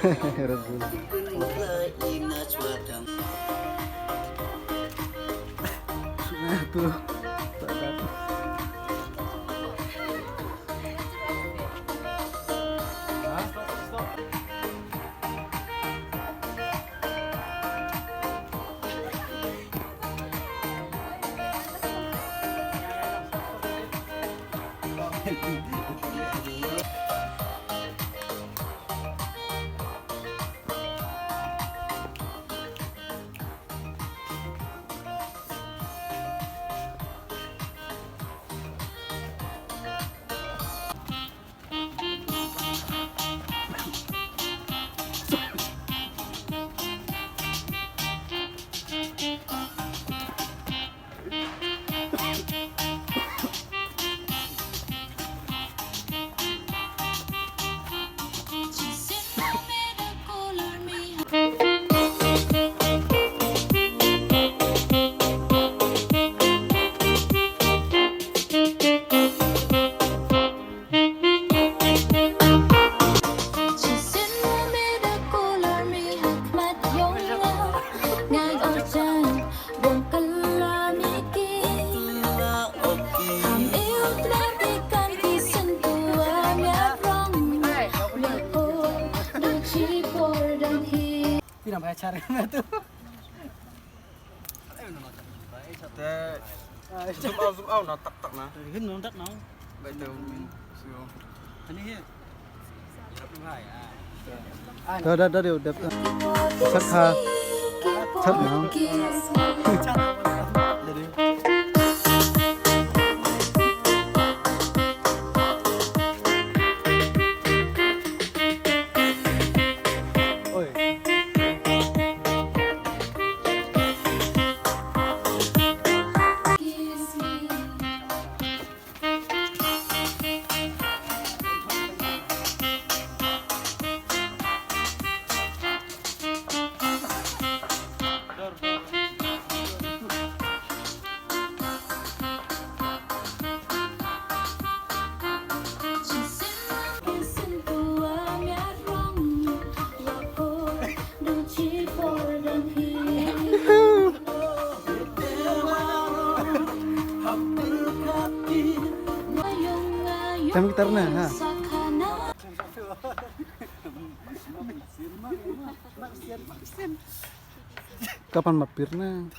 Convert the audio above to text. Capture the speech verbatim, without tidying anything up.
Red Bull. Nah, tu. Phi nang bhai char ka tu. Te zoom out, zoom out na, tak tak na. Hin nong tak nong. Bai te. So. Ani hi. Da, da, da, da, da. Chat ha. Chat na. Oi. Tem gitar na, ha? Kapan mapir na?